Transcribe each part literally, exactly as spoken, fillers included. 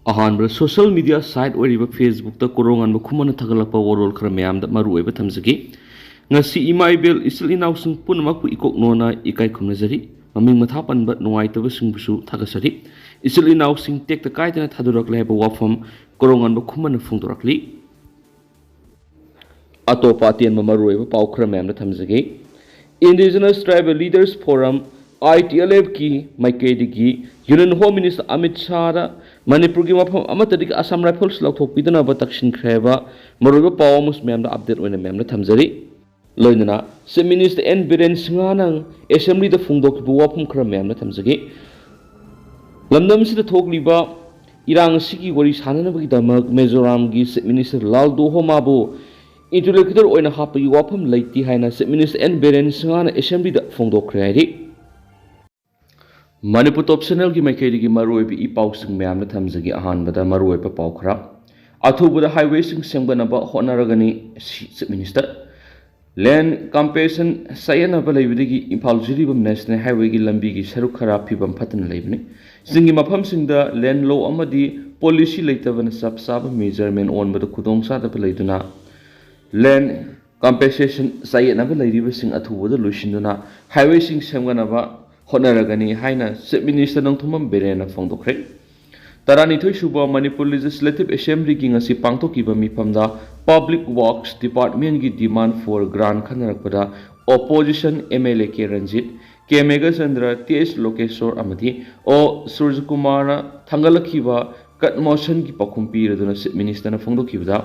ꯑꯍꯥꯟꯕꯗ social media site ꯑꯣꯏꯔꯤꯕ Facebookꯇ ꯀꯣꯔꯧꯉꯥꯟꯕ ꯈꯨꯃꯟꯅ ꯊꯥꯒꯠꯂꯛꯄ ꯋꯥꯔꯣꯜ ꯈꯔ ꯃꯌꯥꯝꯗ ꯃꯔꯨ ꯑꯣꯏꯕ ꯊꯝꯖꯒꯦ꯫ "ꯉꯁꯤ ꯏꯃꯥ ꯏꯕꯦꯜ ꯏꯆꯤꯜ ꯏꯅꯥꯎꯁꯤꯡ ꯄꯨꯝꯅꯃꯛꯄꯨ ꯏꯀꯣꯛ ꯅꯣꯟꯅ ꯏꯀꯥꯏ ꯈꯨꯝꯅꯖꯔꯤ꯫ ꯃꯃꯤꯡ ꯃꯊꯥ ꯄꯟꯕ ꯅꯨꯡꯉꯥꯏꯇꯕꯁꯤꯡꯕꯨꯁꯨ ꯊꯥꯒꯠꯆꯔꯤ꯫ ꯏꯆꯤꯜ ꯏꯅꯥꯎꯁꯤꯡ ꯇꯦꯛꯇ ꯀꯥꯏꯗꯅ ꯊꯥꯗꯣꯔꯛꯂꯦ" ꯍꯥꯏꯕ ꯋꯥꯐꯝ ꯀꯣꯔꯧꯉꯥꯟꯕ ꯈꯨꯃꯟꯅ ꯐꯣꯡꯗꯣꯔꯛꯂꯤ꯫ ꯑꯇꯣꯞꯄ ꯑꯇꯦꯟꯕ ꯃꯔꯨꯑꯣꯏꯕ ꯄꯥꯎ ꯈꯔ ꯃꯌꯥꯝꯗ ꯊꯝꯖꯒꯦ꯫ Indigenous Tribal Leaders Forum, ITLFꯀꯤ ꯃꯥꯏꯀꯩꯗꯒꯤ Union Home Minister ꯑꯃꯤꯠ ꯁꯥꯍꯗ ꯃꯅꯤꯄꯨꯔꯒꯤ ꯃꯐꯝ ꯑꯃꯠꯇꯗꯒꯤ Assam Rifles ꯂꯧꯊꯣꯛꯄꯤꯗꯅꯕ ꯇꯛꯁꯤꯟꯈ꯭ꯔꯦ ꯍꯥꯏꯕ ꯃꯔꯨꯑꯣꯏꯕ ꯄꯥꯎ ꯑꯃꯁꯨ ꯃꯌꯥꯝꯗ update ꯑꯣꯏꯅ ꯃꯌꯥꯝꯗ ꯊꯝꯖꯔꯤ꯫ ꯂꯣꯏꯅꯅ Chief Minister ꯑꯦꯟ ꯕꯤꯔꯦꯟ ꯁꯤꯡꯍꯅ Assemblyꯗ ꯐꯣꯡꯗꯣꯛꯈꯤꯕ ꯋꯥꯐꯝ ꯈꯔ ꯃꯌꯥꯝꯗ ꯊꯝꯖꯒꯦ꯫ ꯂꯝꯗꯝꯁꯤꯗ ꯊꯣꯛꯂꯤꯕ ꯏꯔꯥꯡ ꯑꯁꯤꯒꯤ ꯋꯥꯔꯤ ꯁꯥꯟꯅꯅꯕꯒꯤꯗꯃꯛ ꯃꯤꯖꯣꯔꯥꯝꯒꯤ Chief Minister ꯂꯥꯜ ꯗꯣꯍꯣꯃꯥꯕꯨ interlocutor ꯑꯣꯏꯅ ꯍꯥꯞꯄꯒꯤ ꯋꯥꯐꯝ ꯂꯩꯇꯦ ꯍꯥꯏꯅ Chief Minister ꯑꯦꯟ ꯕꯤꯔꯦꯟ ꯁꯤꯡꯍꯅ Assemblyꯗ ꯐꯣꯡꯗꯣꯛꯈ꯭ꯔꯦ ꯍꯥꯏꯔꯤ꯫ ꯃꯅꯤꯄꯨꯔ Top Channelꯒꯤ ꯃꯥꯏꯀꯩꯗꯒꯤ ꯃꯔꯨꯑꯣꯏꯕ ꯏ ꯄꯥꯎꯁꯤꯡ ꯃꯌꯥꯝꯅ ꯊꯝꯖꯒꯦ꯫ ꯑꯍꯥꯟꯕꯗ ꯃꯔꯨꯑꯣꯏꯕ ꯄꯥꯎ ꯈꯔ꯫ ꯑꯊꯨꯕꯗ highwayꯁꯤꯡ ꯁꯦꯝꯒꯠꯅꯕ ꯍꯣꯠꯅꯔꯒꯅꯤ, ꯁꯤ-, Chief Minister꯫ Land compensation ꯆꯌꯦꯠꯅꯕ ꯂꯩꯕꯗꯒꯤ ꯏꯝꯐꯥꯜ ꯖꯤꯔꯤꯕꯥꯝ National Highwayꯒꯤ ꯂꯝꯕꯤꯒꯤ ꯁꯔꯨꯛ ꯈꯔ ꯐꯤꯕꯝ ꯐꯠꯇꯅ ꯂꯩꯕꯅꯤ꯫ ꯆꯤꯡꯒꯤ ꯃꯐꯝꯁꯤꯡꯗ land law ꯑꯃꯗꯤ policy ꯂꯩꯇꯕꯅ ꯆꯞ ꯆꯥꯕ measurement ꯑꯣꯟꯕꯗ ꯈꯨꯗꯣꯡꯆꯥꯗꯕ ꯂꯩꯗꯨꯅ land compensation ꯆꯌꯦꯠꯅꯕ ꯂꯩꯔꯤꯕꯁꯤꯡ ꯑꯊꯨꯕꯗ ꯂꯣꯏꯁꯤꯟꯗꯨꯅ highwayꯁꯤꯡ ꯁꯦꯝꯒꯠꯅꯕ ꯍꯣꯠꯅꯔꯒꯅꯤ ꯍꯥꯏꯅ Chief Minister ꯅꯣꯡꯊꯣꯝꯕꯝ ꯕꯤꯔꯦꯟꯅ ꯐꯣꯡꯗꯣꯛꯈ꯭ꯔꯦ꯫ ꯇꯔꯥꯅꯤꯊꯣꯏ ꯁꯨꯕ ꯃꯅꯤꯄꯨꯔ Legislative Assemblyꯒꯤ ꯉꯁꯤ ꯄꯥꯡꯊꯣꯛꯈꯤꯕ ꯃꯤꯐꯝꯗ Public Works Departmentꯒꯤ demand for grant ꯈꯟꯅꯔꯛꯄꯗ opposition MLA K Ranjit, K Meghachandra, T S Lokeshore ꯑꯃꯗꯤ ꯑꯣ ꯁꯨꯔꯖꯀꯨꯃꯥꯔꯅ ꯊꯥꯡꯒꯠꯂꯛꯈꯤꯕ cut motionꯒꯤ ꯄꯥꯎꯈꯨꯝ ꯄꯤꯔꯗꯨꯅ Chief Ministerꯅ ꯐꯣꯡꯗꯣꯛꯈꯤꯕꯗ,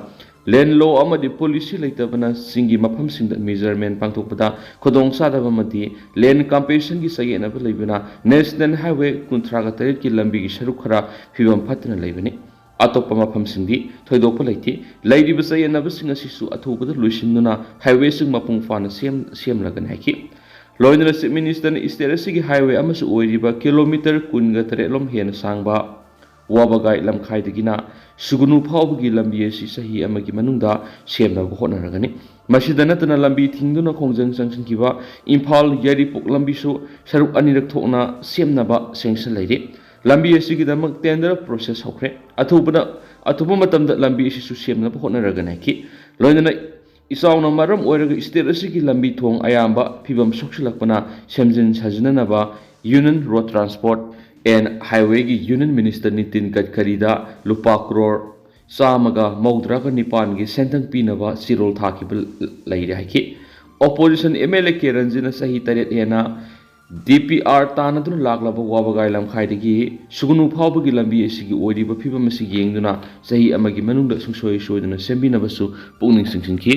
land law ꯑꯃꯗꯤ policy ꯂꯩꯇꯕꯅ ꯆꯤꯡꯒꯤ ꯃꯐꯝꯁꯤꯡꯗ measurement ꯄꯥꯡꯊꯣꯛꯄꯗ ꯈꯨꯗꯣꯡꯆꯥꯗꯕ ꯑꯃꯗꯤ land compensationꯒꯤ ꯆꯌꯦꯠꯅꯕ ꯂꯩꯕꯅ National Highway ꯀꯨꯟꯊ꯭ꯔꯥꯒ ꯇꯔꯦꯠꯀꯤ ꯂꯝꯕꯤꯒꯤ ꯁꯔꯨꯛ ꯈꯔ ꯐꯤꯕꯝ ꯐꯠꯇꯅ ꯂꯩꯕꯅꯤ꯫ ꯑꯇꯣꯞꯄ ꯃꯐꯝꯁꯤꯡꯗꯤ ꯊꯣꯏꯗꯣꯛꯄ ꯂꯩꯇꯦ꯫ ꯂꯩꯔꯤꯕ ꯆꯌꯦꯠꯅꯕꯁꯤꯡ ꯑꯁꯤꯁꯨ ꯑꯊꯨꯕꯗ ꯂꯣꯏꯁꯤꯟꯗꯨꯅ highwayꯁꯤꯡ ꯃꯄꯨꯡ ꯐꯥꯅ ꯁꯦꯝ-, ꯁꯦꯝꯂꯒꯅꯤ ꯍꯥꯏꯈꯤ꯫ ꯂꯣꯏꯅꯅ Chief Ministerꯅ state ꯑꯁꯤꯒꯤ highway ꯑꯃꯁꯨ ꯑꯣꯏꯔꯤꯕ kilometre ꯀꯨꯟꯒ ꯇꯔꯦꯠ ꯂꯣꯝ ꯍꯦꯟꯅ ꯁꯥꯡꯕ ꯋꯥꯕꯒꯥꯏ ꯂꯝꯈꯥꯏꯗꯒꯤꯅ ꯁꯨꯒꯅꯨ ꯐꯥꯎꯕꯒꯤ ꯂꯝꯕꯤ ꯑꯁꯤ ꯆꯍꯤ ꯑꯃꯒꯤ ꯃꯅꯨꯡꯗ ꯁꯦꯝꯅꯕ ꯍꯣꯠꯅꯔꯒꯅꯤ꯫ ꯃꯁꯤꯗ ꯅꯠꯇꯅ ꯂꯝꯕꯤ ꯊꯤꯡꯗꯨꯅ ꯈꯣꯡꯖꯪ ꯆꯪꯁꯤꯟꯈꯤꯕ ꯏꯝꯐꯥꯜ ꯌꯥꯏꯔꯤꯄꯣꯛ ꯂꯝꯕꯤꯁꯨ ꯁꯔꯨꯛ ꯑꯅꯤꯔꯛ ꯊꯣꯛꯅ ꯁꯦꯝꯅꯕ sanction ꯂꯩꯔꯤ꯫ ꯂꯝꯕꯤ ꯑꯁꯤꯒꯤꯗꯃꯛ tender process ꯍꯧꯈ꯭ꯔꯦ꯫ ꯑꯊꯨꯕꯗ, ꯑꯊꯨꯕ ꯃꯇꯝꯗ ꯂꯝꯕꯤ ꯑꯁꯤꯁꯨ ꯁꯦꯝꯅꯕ ꯍꯣꯠꯅꯔꯒꯅꯤ ꯍꯥꯏꯈꯤ꯫ ꯂꯣꯏꯅꯅ ꯏꯆꯥꯎꯅ ꯃꯔꯝ ꯑꯣꯏꯔꯒ state ꯑꯁꯤꯒꯤ ꯂꯝꯕꯤ ꯊꯣꯡ ꯑꯌꯥꯝꯕ ꯐꯤꯕꯝ ꯁꯣꯛꯆꯤꯜꯂꯛꯄꯅ ꯁꯦꯝꯖꯤꯟ ꯁꯥꯖꯤꯟꯅꯅꯕ Union Road Transport and Highwayꯒꯤ Union Minister Nitin ꯒꯗꯀꯔꯤꯗ ꯂꯨꯄꯥ ꯀ꯭ꯔꯣꯔ ꯆꯥꯝꯃꯒ ꯃꯧꯗ꯭ꯔꯥꯒ ꯅꯤꯄꯥꯟꯒꯤ ꯁꯦꯟꯊꯪ ꯄꯤꯅꯕ ꯆꯦꯔꯣꯜ ꯊꯥꯈꯤꯕ ꯂꯩꯔꯦ ꯍꯥꯏꯈꯤ꯫ Opposition MLA ꯀꯦ ꯔꯟꯖꯤꯠꯅ ꯆꯍꯤ ꯇꯔꯦꯠ ꯍꯦꯟꯅ DPR ꯇꯥꯟꯅꯗꯨꯅ ꯂꯥꯛꯂꯕ ꯋꯥꯕꯒꯥꯏ ꯂꯝꯈꯥꯏꯗꯒꯤ ꯁꯨꯒꯅꯨ ꯐꯥꯎꯕꯒꯤ ꯂꯝꯕꯤ ꯑꯁꯤꯒꯤ ꯑꯣꯏꯔꯤꯕ ꯐꯤꯕꯝ ꯑꯁꯤ ꯌꯦꯡꯗꯨꯅ ꯆꯍꯤ ꯑꯃꯒꯤ ꯃꯅꯨꯡꯗ ꯁꯨꯡꯁꯣꯏ ꯁꯣꯏꯗꯅ ꯁꯦꯝꯕꯤꯅꯕꯁꯨ ꯄꯨꯛꯅꯤꯡ ꯆꯤꯡꯁꯤꯟꯈꯤ꯫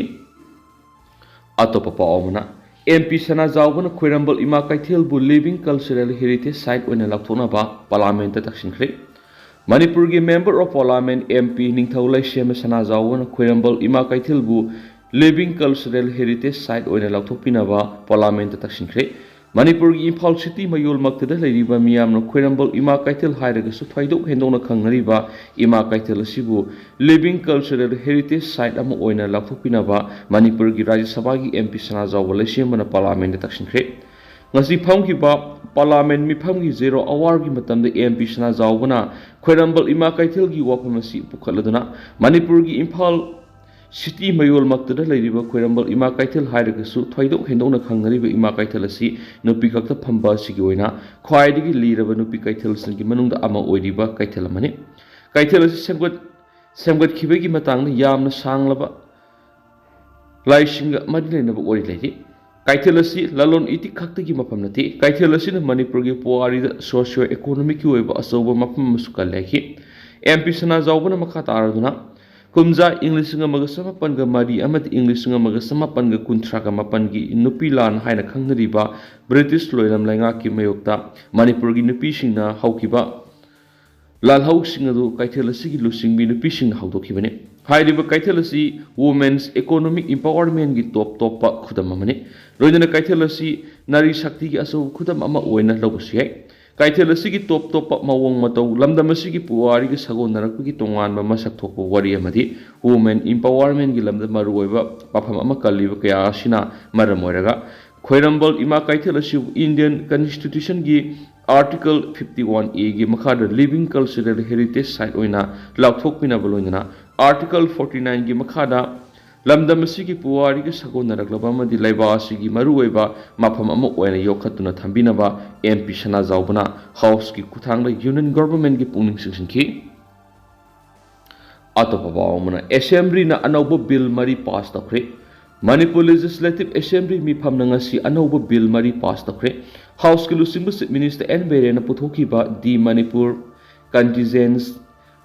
ꯑꯇꯣꯞꯄ ꯄꯥꯎ ꯑꯃꯅ, MP ꯁꯅꯥꯖꯥꯎꯕꯅ ꯈ꯭ꯋꯥꯏꯔꯝꯕꯜ ꯏꯃꯥ ꯀꯩꯊꯦꯜꯕꯨ Living Cultural Heritage Site ꯑꯣꯏꯅ ꯂꯥꯎꯊꯣꯛꯅꯕ Parliamentꯇ ꯇꯛꯁꯤꯟꯈ꯭ꯔꯦ꯫ ꯃꯅꯤꯄꯨꯔꯒꯤ Member of Parliament, MP ꯅꯤꯡꯊꯧ ꯂꯩꯁꯦꯝꯕ ꯁꯅꯥꯖꯥꯎꯕꯅ ꯈ꯭ꯋꯥꯏꯔꯝꯕꯜ ꯏꯃꯥ ꯀꯩꯊꯦꯜꯕꯨ Living Cultural Heritage Site ꯑꯣꯏꯅ ꯂꯥꯎꯊꯣꯛꯄꯤꯅꯕ Parliamentꯇ ꯇꯛꯁꯤꯟꯈ꯭ꯔꯦ꯫ ꯃꯅꯤꯄꯨꯔꯒꯤ ꯏꯝꯐꯥꯜ city ꯃꯌꯣꯜꯃꯛꯇꯗ ꯂꯩꯔꯤꯕ ꯃꯤꯌꯥꯝꯅ ꯈ꯭ꯋꯥꯏꯔꯝꯕꯜ ꯏꯃꯥ ꯀꯩꯊꯦꯜ ꯍꯥꯏꯔꯒꯁꯨ ꯊꯣꯏꯗꯣꯛ ꯍꯦꯟꯗꯣꯛꯅ ꯈꯪꯅꯔꯤꯕ ꯏꯃꯥ ꯀꯩꯊꯦꯜ ꯑꯁꯤꯕꯨ Living Cultural Heritage Site ꯑꯃ ꯑꯣꯏꯅ ꯂꯥꯎꯊꯣꯛꯄꯤꯅꯕ ꯃꯅꯤꯄꯨꯔꯒꯤ ꯔꯥꯖ꯭ꯌ ꯁꯚꯥꯒꯤ MP ꯁꯅꯥꯖꯥꯎꯕ ꯂꯩꯁꯦꯝꯕꯅ Parliamentꯇ ꯇꯛꯁꯤꯟꯈ꯭ꯔꯦ꯫ ꯉꯁꯤ ꯐꯝꯈꯤꯕ Parliament ꯃꯤꯐꯝꯒꯤ zero hourꯒꯤ ꯃꯇꯝꯗ MP ꯁꯅꯥꯖꯥꯎꯕꯅ ꯈ꯭ꯋꯥꯏꯔꯝꯕꯜ ꯏꯃꯥ ꯀꯩꯊꯦꯜꯒꯤ ꯋꯥꯐꯝ ꯑꯁꯤ ꯄꯨꯈꯠꯂꯗꯨꯅ ꯃꯅꯤꯄꯨꯔꯒꯤ ꯏꯝꯐꯥꯜ city ꯃꯌꯣꯜꯃꯛꯇꯗ ꯂꯩꯔꯤꯕ ꯈ꯭ꯋꯥꯏꯔꯝꯕꯜ ꯏꯃꯥ ꯀꯩꯊꯦꯜ ꯍꯥꯏꯔꯒꯁꯨ ꯊꯣꯏꯗꯣꯛ ꯍꯦꯟꯗꯣꯛꯅ ꯈꯪꯅꯔꯤꯕ ꯏꯃꯥ ꯀꯩꯊꯦꯜ ꯑꯁꯤ ꯅꯨꯄꯤ ꯈꯛꯇ ꯐꯝꯕ ꯑꯁꯤꯒꯤ ꯑꯣꯏꯅ ꯈ꯭ꯋꯥꯏꯗꯒꯤ ꯂꯤꯔꯕ ꯅꯨꯄꯤ ꯀꯩꯊꯦꯜꯁꯤꯡꯒꯤ ꯃꯅꯨꯡꯗ ꯑꯃ ꯑꯣꯏꯔꯤꯕ ꯀꯩꯊꯦꯜ ꯑꯃꯅꯤ꯫ ꯀꯩꯊꯦꯜ ꯑꯁꯤ ꯁꯦꯝꯒꯠ-, ꯁꯦꯝꯒꯠꯈꯤꯕꯒꯤ ꯃꯇꯥꯡꯗ ꯌꯥꯝꯅ ꯁꯥꯡꯂꯕ ꯂꯥꯏꯁꯤꯡꯒ ꯃꯔꯤ ꯂꯩꯅꯕ ꯋꯥꯔꯤ ꯂꯩꯔꯤ꯫ ꯀꯩꯊꯦꯜ ꯑꯁꯤ ꯂꯂꯣꯟ ꯏꯇꯤꯛ ꯈꯛꯇꯒꯤ ꯃꯐꯝ ꯅꯠꯇꯦ, ꯀꯩꯊꯦꯜ ꯑꯁꯤꯅ ꯃꯅꯤꯄꯨꯔꯒꯤ ꯄꯨꯋꯥꯔꯤꯗ socio economicꯀꯤ ꯑꯣꯏꯕ ꯑꯆꯧꯕ ꯃꯐꯝ ꯑꯃꯁꯨ ꯀꯜꯂꯦ ꯍꯥꯏꯈꯤ꯫ MP ꯁꯅꯥꯖꯥꯎꯕꯅ ꯃꯈꯥ ꯇꯥꯔꯗꯨꯅ, ꯀꯨꯝꯖꯥ ꯏꯪ ꯂꯤꯁꯤꯡ ꯑꯃꯒ ꯆꯃꯥꯄꯟꯒ ꯃꯔꯤ ꯑꯃꯗꯤ ꯏꯪ ꯂꯤꯁꯤꯡ ꯑꯃꯒ ꯆꯃꯥꯄꯟꯒ ꯀꯨꯟꯊ꯭ꯔꯥꯒ ꯃꯥꯄꯟꯒꯤ ꯅꯨꯄꯤ ꯂꯥꯟ ꯍꯥꯏꯅ ꯈꯪꯅꯔꯤꯕ ꯕ꯭ꯔꯤꯇꯤꯁ ꯂꯣꯏꯂꯝ ꯂꯩꯉꯥꯛꯀꯤ ꯃꯥꯌꯣꯛꯇ ꯃꯅꯤꯄꯨꯔꯒꯤ ꯅꯨꯄꯤꯁꯤꯡꯅ ꯍꯧꯈꯤꯕ ꯂꯥꯜꯍꯧꯁꯤꯡ ꯑꯗꯨ ꯀꯩꯊꯦꯜ ꯑꯁꯤꯒꯤ ꯂꯨꯆꯤꯡꯕꯤ ꯅꯨꯄꯤꯁꯤꯡꯅ ꯍꯧꯗꯣꯛꯈꯤꯕꯅꯤ꯫ ꯍꯥꯏꯔꯤꯕ ꯀꯩꯊꯦꯜ ꯑꯁꯤ women's economic empowermentꯀꯤ ꯇꯣꯞ ꯇꯣꯞꯄ ꯈꯨꯗꯝ ꯑꯃꯅꯤ꯫ ꯂꯣꯏꯅꯅ ꯀꯩꯊꯦꯜ ꯑꯁꯤ ꯅꯥꯔꯤ ꯁꯛꯇꯤꯒꯤ ꯑꯆꯧꯕ ꯈꯨꯗꯝ ꯑꯃ ꯑꯣꯏꯅ ꯂꯧꯕꯁꯨ ꯌꯥꯏ꯫ ꯀꯩꯊꯦꯜ ꯑꯁꯤꯒꯤ ꯇꯣꯞ ꯇꯣꯞꯄ ꯃꯑꯣꯡ ꯃꯇꯧ, ꯂꯝꯗꯝ ꯑꯁꯤꯒꯤ ꯄꯨꯋꯥꯔꯤꯒ ꯁꯥꯒꯣꯟꯅꯔꯛꯄꯒꯤ ꯇꯣꯉꯥꯟꯕ ꯃꯁꯛ ꯊꯣꯛꯄ ꯋꯥꯔꯤ ꯑꯃꯗꯤ women empowermentꯀꯤ ꯂꯝꯗ ꯃꯔꯨꯑꯣꯏꯕ ꯋꯥꯐꯝ ꯑꯃ ꯀꯜꯂꯤꯕ ꯀꯌꯥ ꯑꯁꯤꯅ ꯃꯔꯝ ꯑꯣꯏꯔꯒ ꯈ꯭ꯋꯥꯏꯔꯝꯕꯜ ꯏꯃꯥ ꯀꯩꯊꯦꯜ ꯑꯁꯤꯕꯨ Indian Constitution ꯒꯤ Article fifty one A ꯒꯤ ꯃꯈꯥꯗ Living Cultural Heritage Site ꯑꯣꯏꯅ ꯂꯥꯎꯊꯣꯛꯄꯤꯅꯕ ꯂꯣꯏꯅꯅ Article forty nine ꯒꯤ ꯃꯈꯥꯗ ꯂꯝꯗꯝ ꯑꯁꯤꯒꯤ ꯄꯨꯋꯥꯔꯤꯒ ꯁꯥꯒꯣꯟꯅꯔꯛꯂꯕ ꯑꯃꯗꯤ ꯂꯩꯕꯥꯛ ꯑꯁꯤꯒꯤ ꯃꯔꯨꯑꯣꯏꯕ ꯃꯐꯝ ꯑꯃ ꯑꯣꯏꯅ ꯌꯣꯛꯈꯠꯇꯨꯅ ꯊꯝꯕꯤꯅꯕ M P ꯁꯅꯥꯖꯥꯎꯕꯅ House ꯀꯤ ꯈꯨꯠꯊꯥꯡꯗ Union Government ꯀꯤ ꯄꯨꯛꯅꯤꯡ ꯆꯤꯡꯁꯤꯟꯈꯤ꯫ ꯑꯇꯣꯞꯄ ꯄꯥꯎ ꯑꯃꯅ, Assembly ꯅ ꯑꯅꯧꯕ Bill ꯃꯔꯤ pass ꯇꯧꯈ꯭ꯔꯦ꯫ ꯃꯅꯤꯄꯨꯔ Legislative Assembly ꯃꯤꯐꯝꯅ ꯉꯁꯤ ꯑꯅꯧꯕ Bill ꯃꯔꯤ pass ꯇꯧꯈ꯭ꯔꯦ꯫ House ꯀꯤ ꯂꯨꯆꯤꯡꯕ Chief Minister N ꯕꯤꯔꯦꯟꯅ ꯄꯨꯊꯣꯛꯈꯤꯕ The Manipur Contingent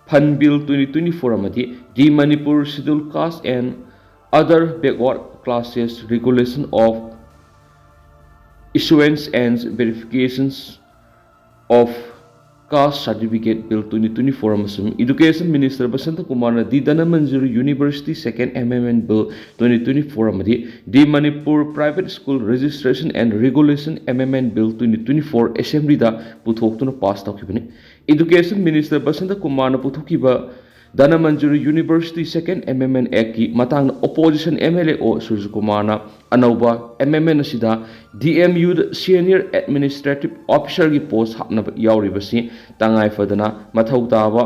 Fund Bill twenty twenty-four ꯑꯃꯗꯤ The Manipur Scheduled Caste and Other Backward Classes Regulation of Issuance and Verifications of Caste Certificate Bill twenty twenty-four ꯑꯃꯁꯨꯡ Education Minister Basanta ꯀꯨꯃꯥꯔꯅ The Dhanamanjuri University Second Amendment Bill twenty twenty-four ꯑꯃꯗꯤ The Manipur Private School Registration and Regulation Amendment Bill twenty twenty-four Assembly ꯗ ꯄꯨꯊꯣꯛꯇꯨꯅ pass ꯇꯧꯈꯤꯕꯅꯤ꯫ Education Minister Basanta ꯀꯨꯃꯥꯔꯅ ꯄꯨꯊꯣꯛꯈꯤꯕ Dhanamanjuri University Second Amendment Act ꯀꯤ ꯃꯇꯥꯡꯗ Opposition M L A O ꯁꯨꯔꯖ ꯀꯨꯃꯥꯔꯅ ꯑꯅꯧꯕ amendment ꯑꯁꯤꯗ D M U ꯗ Senior Administrative Officer ꯒꯤ post ꯍꯥꯞꯅꯕ ꯌꯥꯎꯔꯤꯕꯁꯤ ꯇꯉꯥꯏ ꯐꯗꯅ ꯃꯊꯧ ꯇꯥꯕ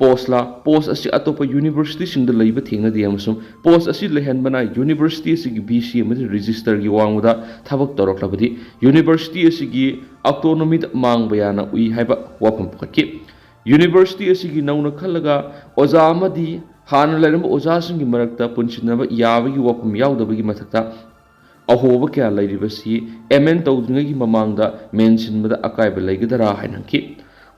post ꯂꯥ, post ꯑꯁꯤ ꯑꯇꯣꯞꯄ university ꯁꯤꯡꯗ ꯂꯩꯕ ꯊꯦꯡꯅꯗꯦ ꯑꯃꯁꯨꯡ post ꯑꯁꯤ ꯂꯩꯍꯟꯕꯅ university ꯑꯁꯤꯒꯤ V C ꯑꯃꯗꯤ Registrar ꯒꯤ ꯋꯥꯡꯃꯗ ꯊꯕꯛ ꯇꯧꯔꯛꯂꯕꯗꯤ university ꯑꯁꯤꯒꯤ autonomy ꯗ ꯃꯥꯡꯕ ꯌꯥꯅ ꯎꯏ ꯍꯥꯏꯕ ꯋꯥꯐꯝ ꯄꯨꯈꯠꯈꯤ꯫ University ꯑꯁꯤꯒꯤ ꯅꯧꯅ ꯈꯜꯂꯒ ꯑꯣꯖꯥ ꯑꯃꯗꯤ ꯍꯥꯟꯅ ꯂꯩꯔꯝꯕ ꯑꯣꯖꯥꯁꯤꯡꯒꯤ ꯃꯔꯛꯇ ꯄꯨꯟꯁꯤꯟꯅꯕ ꯌꯥꯕꯒꯤ ꯋꯥꯐꯝ ꯌꯥꯎꯗꯕꯒꯤ ꯃꯊꯛꯇ ꯑꯍꯣꯕ ꯀꯌꯥ ꯂꯩꯔꯤꯕꯁꯤ amend ꯇꯧꯗ꯭ꯔꯤꯉꯩꯒꯤ ꯃꯃꯥꯡꯗ ꯃꯦꯟꯁꯤꯟꯕꯗ ꯑꯀꯥꯏꯕ ꯂꯩꯒꯗꯔꯥ ꯍꯥꯏꯅ ꯍꯪꯈꯤ꯫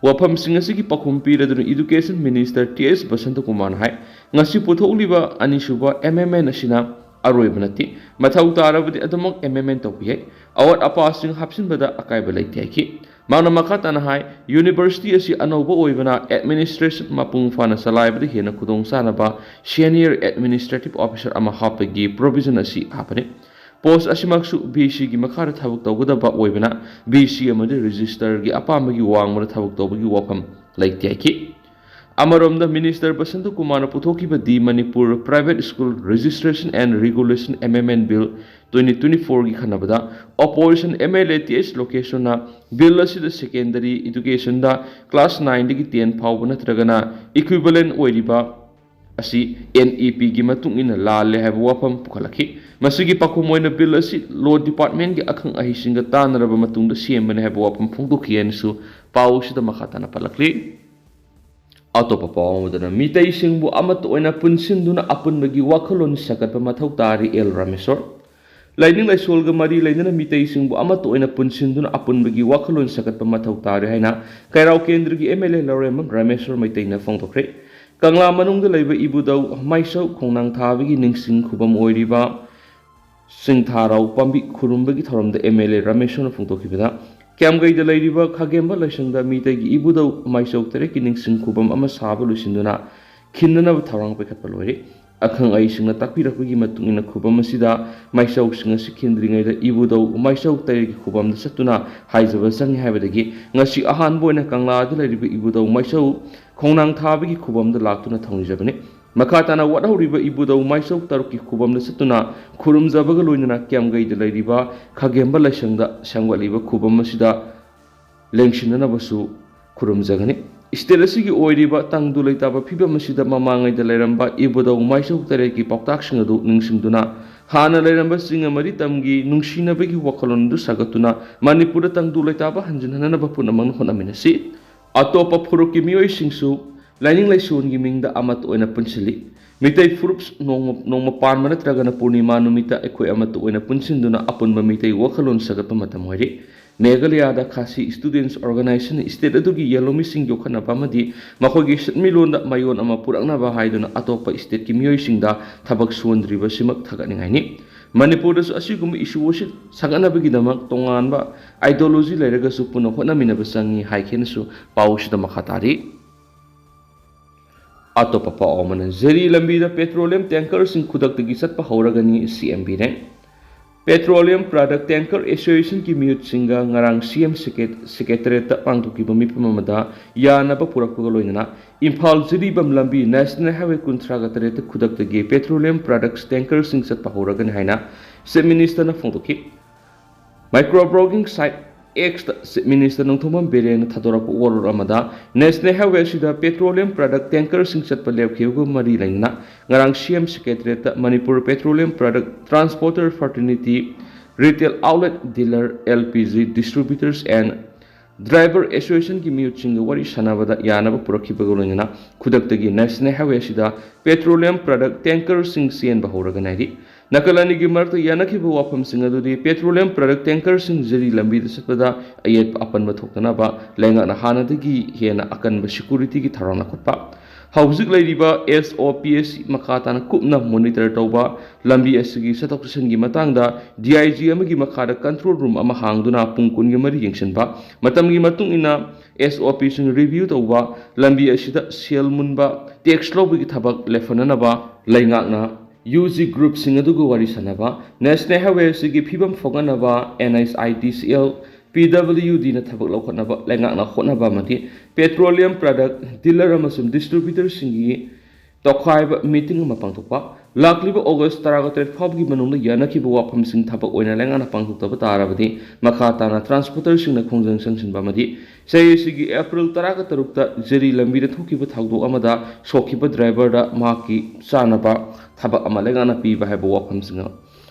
ꯋꯥꯐꯝꯁꯤꯡ ꯑꯁꯤꯒꯤ ꯄꯥꯎꯈꯨꯝ ꯄꯤꯔꯗꯨꯅ Education Minister T S Basanta ꯀꯨꯃꯥꯔꯅ ꯍꯥꯏ, ꯉꯁꯤ ꯄꯨꯊꯣꯛꯂꯤꯕ ꯑꯅꯤꯁꯨꯕ amendment ꯑꯁꯤꯅ ꯑꯔꯣꯏꯕ ꯅꯠꯇꯦ꯫ ꯃꯊꯧ ꯇꯥꯔꯕꯗꯤ ꯑꯗꯨꯃꯛ amendment ꯇꯧꯕ ꯌꯥꯏ꯫ ꯑꯋꯥꯠ ꯑꯄꯥꯁꯤꯡ ꯍꯥꯞꯆꯤꯟꯕꯗ ꯑꯀꯥꯏꯕ ꯂꯩꯇꯦ ꯍꯥꯏꯈꯤ꯫ ꯃꯍꯥꯛꯅ ꯃꯈꯥ ꯇꯥꯅ ꯍꯥꯏ, University ꯑꯁꯤ ꯑꯅꯧꯕ ꯑꯣꯏꯕꯅ administration ꯃꯄꯨꯡ ꯐꯥꯅ ꯆꯂꯥꯏꯕꯗ ꯍꯦꯟꯅ ꯈꯨꯗꯣꯡꯆꯥꯅꯕ Senior Administrative Officer ꯑꯃ ꯍꯥꯞꯄꯒꯤ provision ꯑꯁꯤ ꯍꯥꯞꯄꯅꯤ꯫ Post ꯑꯁꯤꯃꯛꯁꯨ V C ꯒꯤ ꯃꯈꯥꯗ ꯊꯕꯛ ꯇꯧꯒꯗꯕ ꯑꯣꯏꯕꯅ V C ꯑꯃꯗꯤ Registrar ꯒꯤ ꯑꯄꯥꯝꯕꯒꯤ ꯋꯥꯡꯃꯗ ꯊꯕꯛ ꯇꯧꯕꯒꯤ ꯋꯥꯐꯝ ꯂꯩꯇꯦ ꯍꯥꯏꯈꯤ꯫ ꯑꯃꯔꯣꯝꯗ, ꯃꯤꯅꯤꯁꯇꯔ ꯕꯁꯟꯇ ꯀꯨꯃꯥꯔꯅ ꯄꯨꯊꯣꯛꯈꯤꯕ The Manipur Private School Registration and Regulation Amendment Bill twenty twenty-fourꯒꯤ ꯈꯟꯅꯕꯗ opposition MLA TH ꯂꯣꯀꯦꯁꯣꯔꯅ ꯕꯤꯜ ꯑꯁꯤꯗ secondary educationꯗ class nineꯗꯒꯤ ten ꯐꯥꯎꯕ ꯅꯠꯇ꯭ꯔꯒꯅ equivalent ꯑꯣꯏꯔꯤꯕ ꯑꯁꯤ NEPꯒꯤ ꯃꯇꯨꯡ ꯏꯟꯅ ꯂꯥꯜꯂꯦ ꯍꯥꯏꯕ ꯋꯥꯐꯝ ꯄꯨꯈꯠꯂꯛꯈꯤ꯫ ꯃꯁꯤꯒꯤ ꯄꯥꯎꯈꯨꯝ ꯑꯣꯏꯅ ꯕꯤꯜ ꯑꯁꯤ law departmentꯀꯤ ꯑꯈꯪ ꯑꯍꯩꯁꯤꯡꯒ ꯇꯥꯟꯅꯔꯕ ꯃꯇꯨꯡꯗ ꯁꯦꯝꯕꯅꯤ ꯍꯥꯏꯕ ꯋꯥꯐꯝ ꯐꯣꯡꯗꯣꯛꯈꯤ ꯍꯥꯏꯅꯁꯨ ꯄꯥꯎ ꯑꯁꯤꯗ ꯃꯈꯥ ꯇꯥꯅ ꯄꯜꯂꯛꯂꯤ꯫ ꯑꯇꯣꯞꯄ ꯄꯥꯎ ꯑꯃꯗꯅ, ꯃꯤꯇꯩꯁꯤꯡꯕꯨ ꯑꯃꯠꯇ ꯑꯣꯏꯅ ꯄꯨꯟꯁꯤꯟꯗꯨꯅ ꯑꯄꯨꯟꯕꯒꯤ ꯋꯥꯈꯜꯂꯣꯟ ꯁꯥꯒꯠꯄ ꯃꯊꯧ ꯇꯥꯔꯤ, ꯑꯦꯜ ꯔꯥꯃꯦꯁꯣꯔ꯫ ꯂꯥꯏꯅꯤꯡ ꯂꯥꯏꯁꯣꯜꯒ ꯃꯔꯤ ꯂꯩꯅꯅ ꯃꯤꯇꯩꯁꯤꯡꯕꯨ ꯑꯃꯠꯇ ꯑꯣꯏꯅ ꯄꯨꯟꯁꯤꯟꯗꯨꯅ ꯑꯄꯨꯟꯕꯒꯤ ꯋꯥꯈꯜꯂꯣꯟ ꯁꯥꯒꯠꯄ ꯃꯊꯧ ꯇꯥꯔꯤ ꯍꯥꯏꯅ ꯀꯩꯔꯥꯎ ꯀꯦꯟꯗ꯭ꯔꯒꯤ MLA ꯂꯧꯔꯦꯝꯕꯝ ꯔꯥꯃꯦꯁꯣꯔ ꯃꯩꯇꯩꯅ ꯐꯣꯡꯗꯣꯛꯈ꯭ꯔꯦ꯫ ꯀꯪꯂꯥ ꯃꯅꯨꯡꯗ ꯂꯩꯕ ꯏꯕꯨꯙꯧ ꯃꯥꯏꯁꯧ ꯈꯣꯡꯅꯥꯡ ꯊꯥꯕꯒꯤ ꯅꯤꯡꯁꯤꯡ ꯈꯨꯕꯝ ꯑꯣꯏꯔꯤꯕ ꯁꯤꯡꯊꯥꯔꯥꯎ ꯄꯥꯝꯕꯤ ꯈꯨꯔꯨꯝꯕꯒꯤ ꯊꯧꯔꯝꯗ MLA ꯔꯥꯃꯦꯁꯣꯔꯅ ꯐꯣꯡꯗꯣꯛꯈꯤꯕꯗ, ꯀ꯭ꯌꯥꯝꯒꯩꯗ ꯂꯩꯔꯤꯕ ꯈꯥꯒꯦꯝꯕ ꯂꯥꯏꯁꯪꯗ ꯃꯤꯇꯩꯒꯤ ꯏꯕꯨꯙꯧ ꯃꯥꯏꯆꯧ ꯇꯔꯦꯠꯀꯤ ꯅꯤꯡꯁꯤꯡ ꯈꯨꯕꯝ ꯑꯃ ꯁꯥꯕ ꯂꯣꯏꯁꯤꯟꯗꯨꯅ ꯈꯤꯟꯅꯅꯕ ꯊꯧꯔꯥꯡ ꯄꯥꯏꯈꯠꯄ ꯂꯣꯏꯔꯦ꯫ ꯑꯈꯪ ꯑꯍꯩꯁꯤꯡꯅ ꯇꯥꯛꯄꯤꯔꯛꯄꯒꯤ ꯃꯇꯨꯡ ꯏꯟꯅ, ꯈꯨꯕꯝ ꯑꯁꯤꯗ ꯃꯥꯏꯆꯧꯁꯤꯡ ꯑꯁꯤ ꯈꯤꯟꯗ꯭ꯔꯤꯉꯩꯗ ꯏꯕꯨꯙꯧ ꯃꯥꯏꯆꯧ ꯇꯔꯦꯠꯀꯤ ꯈꯨꯕꯝꯗ ꯆꯠꯇꯨꯅ ꯍꯥꯏꯖꯕ ꯆꯪꯏ ꯍꯥꯏꯕꯗꯒꯤ, ꯉꯁꯤ ꯑꯍꯥꯟꯕ ꯑꯣꯏꯅ ꯀꯪꯂꯥꯗ ꯂꯩꯔꯤꯕ ꯏꯕꯨꯙꯧ ꯃꯥꯏꯆꯧ ꯈꯣꯡꯅꯥꯡ ꯊꯥꯕꯒꯤ ꯈꯨꯕꯝꯗ ꯂꯥꯛꯇꯨꯅ ꯊꯧꯅꯤꯖꯕꯅꯤ꯫ ꯃꯈꯥ ꯇꯥꯅ ꯋꯥꯠꯍꯧꯔꯤꯕ ꯏꯕꯨꯙꯧ ꯃꯥꯏꯆꯧ ꯇꯔꯨꯛꯀꯤ ꯈꯨꯕꯝꯗ ꯆꯠꯇꯨꯅ ꯈꯨꯔꯨꯝꯖꯕꯒ ꯂꯣꯏꯅꯅ ꯀ꯭ꯌꯥꯝꯒꯩꯗ ꯂꯩꯔꯤꯕ ꯈꯥꯒꯦꯝꯕ ꯂꯥꯏꯁꯪꯗ ꯁꯦꯝꯒꯠꯂꯤꯕ ꯈꯨꯕꯝ ꯑꯁꯤꯗ ꯂꯦꯡꯁꯤꯟꯅꯅꯕꯁꯨ ꯈꯨꯔꯨꯝꯖꯒꯅꯤ꯫ State ꯑꯁꯤꯒꯤ ꯑꯣꯏꯔꯤꯕ ꯇꯪꯗꯨ ꯂꯩꯇꯥꯕ ꯐꯤꯕꯝ ꯑꯁꯤꯗ ꯃꯃꯥꯡꯉꯩꯗ ꯂꯩꯔꯝꯕ ꯏꯕꯨꯙꯧ ꯃꯥꯏꯆꯧ ꯇꯔꯦꯠꯀꯤ ꯄꯥꯎꯇꯥꯛꯁꯤꯡ ꯑꯗꯨ ꯅꯤꯡꯁꯤꯡꯗꯨꯅ, ꯍꯥꯟꯅ ꯂꯩꯔꯝꯕꯁꯤꯡꯒ ꯃꯔꯤ ꯇꯝꯒꯤ ꯅꯨꯡꯁꯤꯅꯕꯒꯤ ꯋꯥꯈꯜꯂꯣꯟ ꯑꯗꯨ ꯁꯥꯒꯠꯇꯨꯅ, ꯃꯅꯤꯄꯨꯔꯗ ꯇꯪꯗꯨ ꯂꯩꯇꯥꯕ ꯍꯟꯖꯤꯟꯍꯟꯅꯅꯕ ꯄꯨꯝꯅꯃꯛꯅ ꯍꯣꯠꯅꯃꯤꯟꯅꯁꯤ꯫ ꯑꯇꯣꯞꯄ ꯐꯨꯔꯨꯞꯀꯤ ꯃꯤꯑꯣꯏꯁꯤꯡꯁꯨ ꯂꯥꯏꯅꯤꯡ ꯂꯥꯏꯁꯣꯟꯒꯤ ꯃꯤꯡꯗ ꯑꯃꯠꯇ ꯑꯣꯏꯅ ꯄꯨꯟꯁꯤꯜꯂꯤ꯫ ꯃꯤꯇꯩ ꯐꯨꯔꯨꯞ ꯅꯣꯡꯃ, ꯅꯣꯡꯃ ꯄꯥꯟꯕ ꯅꯠꯇ꯭ꯔꯒꯅ ꯄꯨꯔꯅꯤꯃꯥ ꯅꯨꯃꯤꯠꯇ ꯑꯩꯈꯣꯏ ꯑꯃꯠꯇ ꯑꯣꯏꯅ ꯄꯨꯟꯁꯤꯟꯗꯨꯅ ꯑꯄꯨꯟꯕ ꯃꯤꯇꯩ ꯋꯥꯈꯜꯂꯣꯟ ꯁꯥꯒꯠꯄ ꯃꯇꯝ ꯑꯣꯏꯔꯦ꯫ ꯃꯦꯘꯥꯂꯌꯥꯗ ꯈꯥꯁꯤ Students Organization state ꯑꯗꯨꯒꯤ ꯌꯦꯜꯍꯧꯃꯤꯁꯤꯡ ꯌꯣꯛꯈꯠꯅꯕ ꯑꯃꯗꯤ ꯃꯈꯣꯏꯒꯤ ꯁꯦꯟꯃꯤꯠꯂꯣꯟꯗ ꯃꯌꯣꯟ ꯑꯃ ꯄꯨꯔꯛꯅꯕ ꯍꯥꯏꯗꯨꯅ ꯑꯇꯣꯞꯄ stateꯀꯤ ꯃꯤꯑꯣꯏꯁꯤꯡꯗ ꯊꯕꯛ ꯁꯨꯍꯟꯗ꯭ꯔꯤꯕꯁꯤꯃꯛ ꯊꯥꯒꯠꯅꯤꯡꯉꯥꯏꯅꯤ꯫ ꯃꯅꯤꯄꯨꯔꯗꯁꯨ ꯑꯁꯤꯒꯨꯝꯕ issue ꯑꯁꯤ ꯁꯥꯒꯠꯅꯕꯒꯤꯗꯃꯛ ꯇꯣꯉꯥꯟꯕ ideology ꯂꯩꯔꯒꯁꯨ ꯄꯨꯟꯅ ꯍꯣꯠꯅꯃꯤꯟꯅꯕ ꯆꯪꯏ ꯍꯥꯏꯈꯤꯅꯁꯨ ꯄꯥꯎꯁꯤꯗ ꯃꯈꯥ ꯇꯥꯔꯤ꯫ ꯑꯇꯣꯞꯄ ꯄꯥꯎ ꯑꯃꯅ, ꯖꯤꯔꯤ ꯂꯝꯕꯤꯗ petroleum tankerꯁꯤꯡ ꯈꯨꯗꯛꯇꯒꯤ ꯆꯠꯄ ꯍꯧꯔꯒꯅꯤ, CM Biren. Petroleum Product Tanker Associationꯒꯤ ꯃꯤꯍꯨꯠꯁꯤꯡꯒ ꯉꯔꯥꯡ ꯁꯤ ꯑꯦꯝ ꯁꯦꯀ꯭ꯔꯦ-, ꯁꯦꯀ꯭ꯔꯦꯇꯔꯤꯌꯦꯠꯇ ꯄꯥꯡꯊꯣꯛꯈꯤꯕ ꯃꯤꯐꯝ ꯑꯃꯗ ꯌꯥꯅꯕ ꯄꯨꯔꯛꯄꯒ ꯂꯣꯏꯅꯅ ꯏꯝꯐꯥꯜ ꯖꯤꯔꯤꯕꯥꯝ ꯂꯝꯕꯤ ꯅꯦꯁꯅꯦꯜ ꯍꯥꯏꯋꯦ ꯀꯨꯟꯊ꯭ꯔꯥꯒ ꯇꯔꯦꯠꯇ ꯈꯨꯗꯛꯇꯒꯤ petroleum products tankerꯁꯤꯡ ꯆꯠꯄ ꯍꯧꯔꯒꯅꯤ ꯍꯥꯏꯅ Chief Ministerꯅ ꯐꯣꯡꯗꯣꯛꯈꯤ꯫ Micro blogging site Xꯇ Chief Minister Nongthombam ꯕꯤꯔꯦꯟꯅ ꯊꯥꯗꯣꯔꯛꯄ ꯋꯥꯔꯣꯜ ꯑꯃꯗ, ꯅꯦꯁꯅꯦꯜ ꯍꯥꯏꯋꯦ ꯑꯁꯤꯗ petroleum product tankerꯁꯤꯡ ꯆꯠꯄ ꯂꯦꯞꯈꯤꯕꯒ ꯃꯔꯤ ꯂꯩꯅꯅ ꯉꯔꯥꯡ ꯁꯤ ꯑꯦꯝ ꯁꯦꯀ꯭ꯔꯦꯇꯔꯤꯌꯦꯠꯇ Manipur Petroleum Product Transporter Fraternity, Retail Outlet Dealer, L P G Distributors and Driver Associationꯒꯤ ꯃꯤꯍꯨꯠꯁꯤꯡꯒ ꯋꯥꯔꯤ ꯁꯥꯟꯅꯕꯗ ꯌꯥꯅꯕ ꯄꯨꯔꯛꯈꯤꯕꯒ ꯂꯣꯏꯅꯅ ꯈꯨꯗꯛꯇꯒꯤ ꯅꯦꯁꯅꯦꯜ ꯍꯥꯏꯋꯦ ꯑꯁꯤꯗ petroleum product tankerꯁꯤꯡ ꯆꯦꯟꯕ ꯍꯧꯔꯒꯅꯤ ꯍꯥꯏꯔꯤ꯫ ꯅꯥꯀꯜ ꯑꯅꯤꯒꯤ ꯃꯔꯛꯇ ꯌꯥꯅꯈꯤꯕ ꯋꯥꯐꯝꯁꯤꯡ ꯑꯗꯨꯗꯤ petroleum product tankerꯁꯤꯡ ꯖꯤꯔꯤ ꯂꯝꯕꯤꯗ ꯆꯠꯄꯗ ꯑꯌꯦꯠꯄ ꯑꯄꯟꯕ ꯊꯣꯛꯇꯅꯕ ꯂꯩꯉꯥꯛꯅ ꯍꯥꯟꯅꯗꯒꯤ ꯍꯦꯟꯅ ꯑꯀꯟꯕ securityꯒꯤ ꯊꯧꯔꯥꯡ ꯂꯧꯈꯠꯄ, ꯍꯧꯖꯤꯛ ꯂꯩꯔꯤꯕ S O P ꯑꯁꯤ ꯃꯈꯥ ꯇꯥꯅ ꯀꯨꯞꯅ monitor ꯇꯧꯕ, ꯂꯝꯕꯤ ꯑꯁꯤꯒꯤ ꯆꯠꯊꯣꯛ ꯆꯠꯁꯤꯟꯒꯤ ꯃꯇꯥꯡꯗ D I G ꯑꯃꯒꯤ ꯃꯈꯥꯗ control room ꯑꯃ ꯍꯥꯡꯗꯨꯅ ꯄꯨꯡ ꯀꯨꯟꯒ ꯃꯔꯤ ꯌꯦꯡꯁꯤꯟꯕ, ꯃꯇꯝꯒꯤ ꯃꯇꯨꯡ ꯏꯟꯅ S O Pꯁꯤꯡ review ꯇꯧꯕ, ꯂꯝꯕꯤ ꯑꯁꯤꯗ ꯁꯦꯜ ꯃꯨꯟꯕ, tax ꯂꯧꯕꯒꯤ ꯊꯕꯛ ꯂꯦꯞꯍꯟꯅꯅꯕ ꯂꯩꯉꯥꯛꯅ U G groupꯁꯤꯡ ꯑꯗꯨꯒ ꯋꯥꯔꯤ ꯁꯥꯟꯅꯕ, ꯅꯦꯁꯅꯦꯜ ꯍꯥꯏꯋꯦ ꯑꯁꯤꯒꯤ ꯐꯤꯕꯝ ꯐꯒꯠꯅꯕ N H I D C L, P W Dꯅ ꯊꯕꯛ ꯂꯧꯈꯠꯅꯕ ꯂꯩꯉꯥꯛꯅ ꯍꯣꯠꯅꯕ ꯑꯃꯗꯤ petroleum product dealer ꯑꯃꯁꯨꯡ distributorꯁꯤꯡꯒꯤ ꯇꯣꯈꯥꯏꯕ meeting ꯑꯃ ꯄꯥꯡꯊꯣꯛꯄ, ꯂꯥꯛꯂꯤꯕ August ꯇꯔꯥꯒ ꯇꯔꯦꯠ ꯐꯥꯎꯕꯒꯤ ꯃꯅꯨꯡꯗ ꯌꯥꯅꯈꯤꯕ ꯋꯥꯐꯝꯁꯤꯡ ꯊꯕꯛ ꯑꯣꯏꯅ ꯂꯩꯉꯥꯛꯅ ꯄꯥꯡꯊꯣꯛꯇꯕ ꯇꯥꯔꯕꯗꯤ ꯃꯈꯥ ꯇꯥꯅ transporterꯁꯤꯡꯅ ꯈꯣꯡꯖꯪ ꯆꯪꯁꯤꯟꯕ ꯑꯃꯗꯤ ꯆꯍꯤ ꯑꯁꯤꯒꯤ April ꯇꯔꯥꯒ ꯇꯔꯨꯛꯇ ꯖꯤꯔꯤ ꯂꯝꯕꯤꯗ ꯊꯣꯛꯈꯤꯕ ꯊꯧꯗꯣꯛ ꯑꯃꯗ ꯁꯣꯛꯈꯤꯕ driverꯗ ꯃꯍꯥꯛꯀꯤ ꯆꯥꯅꯕ ꯊꯕꯛ ꯑꯃ ꯂꯩꯉꯥꯛꯅ ꯄꯤꯕ ꯍꯥꯏꯕ ꯋꯥꯐꯝꯁꯤꯡ